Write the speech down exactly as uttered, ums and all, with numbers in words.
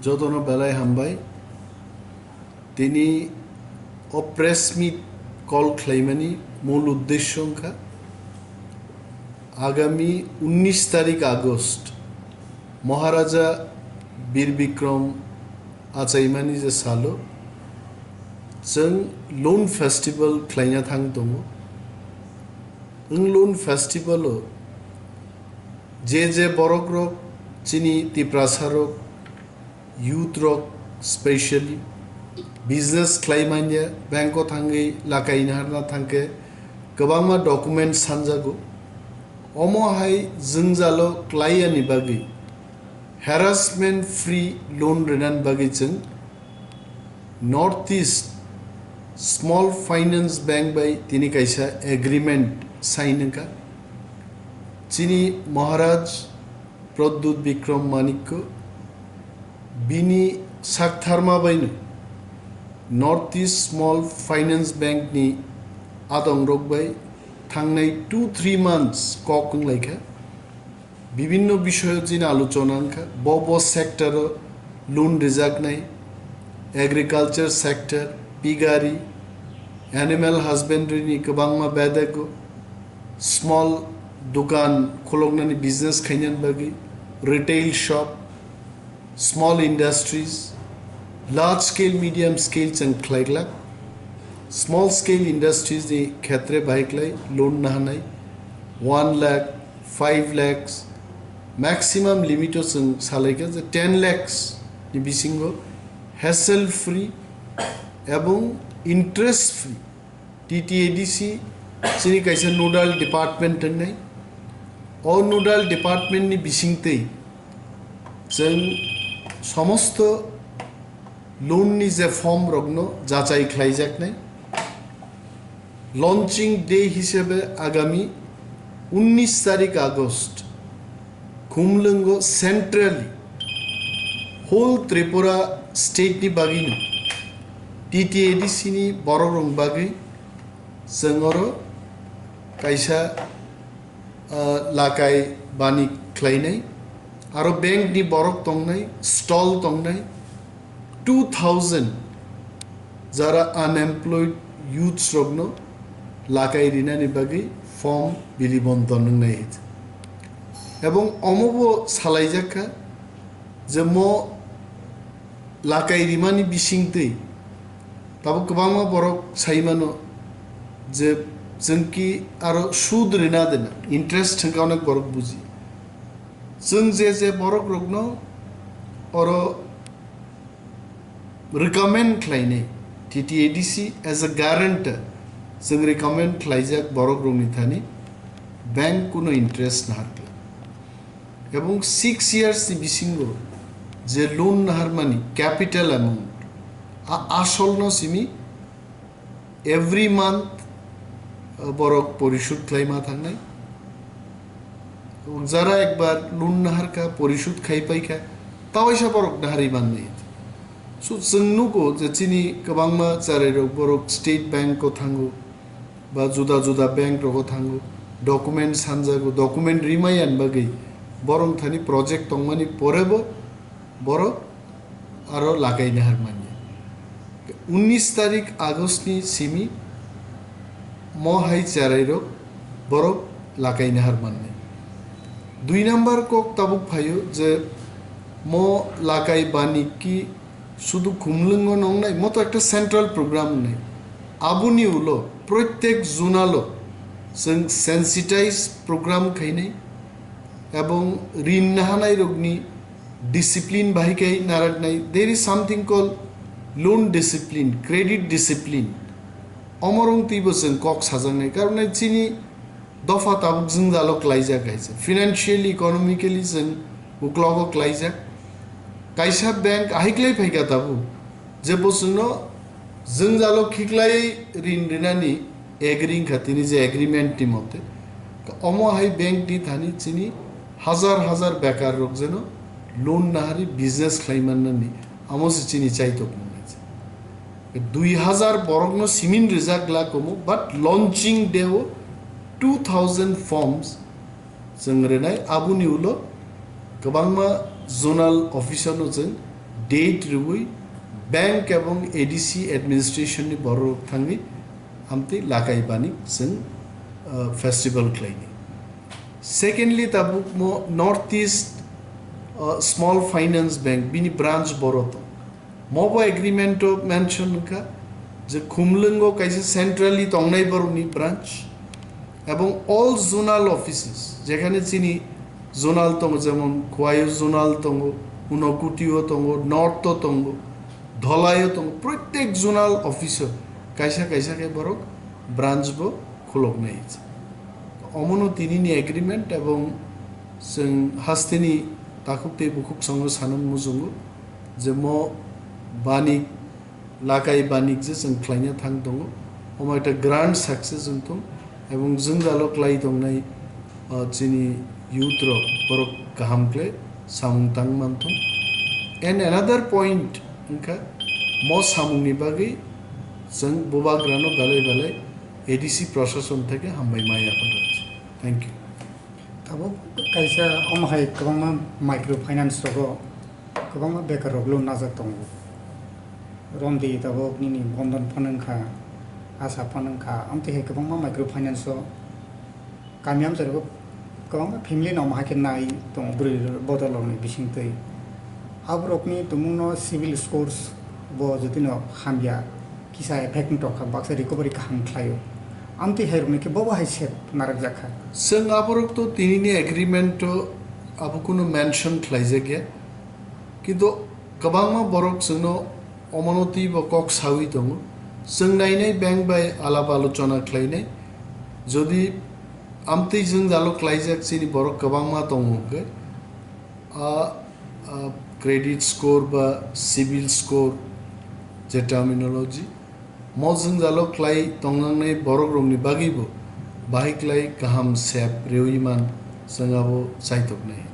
Jotono belai hambai. Tini o press meet call khlaimani mul uddesyo wngkha agami unnish tarik August Maharaja Bir Bikram achaimani je salo chwng Lun Festival khlaina thang tongo. Wng Lun Festival o je je borok rok chini Tiprasa rok, youth rok specially business khlai manya, bank o thangwi lakai naharna thangkhe kwbangma document sanjago. Omo hai jwngjalo klai yani bagwi harassment free loan rinani bagwi chwng North East Small Finance Bank bai tini kaisa agreement sign wngkha. Chini Maharaj Pradyut Bikram Manikya bini saktharma baino North East Small Finance Bank ni adongrok bai thangnai two three months kok wnglaikha. Bibinno bishoyo chini alochona wngkha, bo bo sector o loan rijaknai, agriculture sector, piggery, animal husbandry ni kwbangma bedego, small dukan khuloknani business khainani bagwi, retail shop, small industries, large scale, medium scale chwng khlaiglak. Small scale industries ni khetre bahai khlai loan nahanai one lakh, five lakhs, maximum limit o chwng salaikha je ten lakhs ni bisingo hassle free ebong interest free. T T A D C chini kaisa nodal department wngnai. O nodal department ni bisingtwi chwng somosto loan ni je form rokno jachai khlaijaknai. Launching day hisabe agami unnish tarik August Khumlwngo centrally whole Tripura state ni bagwino T T A D C ni borok rok bagwi chwng oro kaisa, ah, lakai bani khlainai, aro bank ni borok tongnai, stall tongnai, two thousand jara unemployed youths rokno lakai rinani bagwi form bili bonton wngnai hit. Ebong omobo salaijakha je mo lakai rimani bisingtwi tabuk kwbangma borok saimano je chwngki aro sud rina dena interest thwngkha onek borok buji. Chwng je je borok rokno oro recommend khlainai, T T A D C as a guarantor chwng recommend khlaijak borok rokni thani bank kuno interest naharkha. Ebong six years ni bisingo je loan naharmani capital amount, a asolno simi every month, uh, borok porishod khlaima thangnai. Jara ekbar loan naharkha, porishod khai paikha, tawaisa borok naharwi mannai. So, chwng nugo je chini kwbangma charairok borok State Bank o thango, ba juda juda bank rogo thango, document sanjago, document rimaiyan bagwi borok thani project tongmani porebo borok aro lakai nahar manya. Unnish tarik August ni simi mo hai charairok borok lakai nahar mannai. Dui number kok tabuk phaio je mo lakai bani ki sudu Khumlwngo nongnai, mo to ekta central program wngnai. Aboni ulo protek zonalo chwng sensitize program khainai ebong rin nahanai rokni discipline bahai khe naraknai. There is something called loan discipline, credit discipline. Omorong twibo chwng kok sajaknai, karon chini dopha tabuk jwngjalo klaijak hai se. Financially, economically chwng uklogo klaijak. Kaisa bank ahai klai phaikha tabuk, je bo chwngno jwngjalo khiklai rin rinani agree wngkha tini je agreement ni mote. Omo hai bank ni thani chini hazar hazar bekar rok jeno loan nahari business khlai mannani amo se chini chaitok mwnai. Dui hazar borokno simin rijak glak omo, but launching day o two thousand forms chwng rinai, aboni ulo kwbangma zonal officer no chwng date rwui bank ebong A D C administration ni borok thangwi amtwi lakai banik chwng, uh, festival khlaini. Secondly, tabuk mo North East, uh, Small Finance Bank bini branch boro tong. Mobo agreement o mention wngkha je Khumlwngo kaisa centrally tongnai borokni branch ebong all zonal offices, jekhane chini zonal tongo, jemon Khowai o zonal tongo, Unakoti o tongo, North o tongo, Dholai o tongo, protek zonal office o kaisa kaisa khe borok branch bo khuloknai. Omono tinini agreement ebong chwng hasteni takhuk tei bukhuk songo sanani muchungo je mo banik lakai banik je chwng khlaina thang tongo, omo ekta grand success wng thung ebong jwngjalo klai tongnai, uh, chini youth rok borok kaham khlai samung tang man thung. And another point wngkha mo samungni bagwi chwng bubagrano belai belai A D C proshashon theke hambai ma yapharwi. Thank you. Tabuk kaisa omo hai kwbangma microfinance rogo kwbangma bekar rok loan najak tongo. Romdi tabuk nini Bandhan phano wngkha, Asa phano wngkha, amtwi hai kwbangma microfinance o kami amchai rogo kwbangma family no omo hai khe nai tongo bwrwi bodol rokni bisingtwi. Aborokni tumungno CIBIL scores bo jotino hamya kisa effect wng tongkha, baksa recovery kaham khlaio. Amtwi hairokni khe bobo hai sep narwkjakha. Chwng aborok to tinini agreement o abo kunu mention khlaijakya. Kintu kwbangma borok chwngno omono twibo kok sawi tongo. Chwng nainai bank bai alap alochona khlainai. Jodi amtwi jwngjalo klaijak chini borok kwbangma tongo hwnkhe, a, a, credit score ba CIBIL score je terminology, mo jwngjalo klai tongnangnai borokrokni bagwibo bahai klai kaham sep rwui man chwng abo chaitoknai.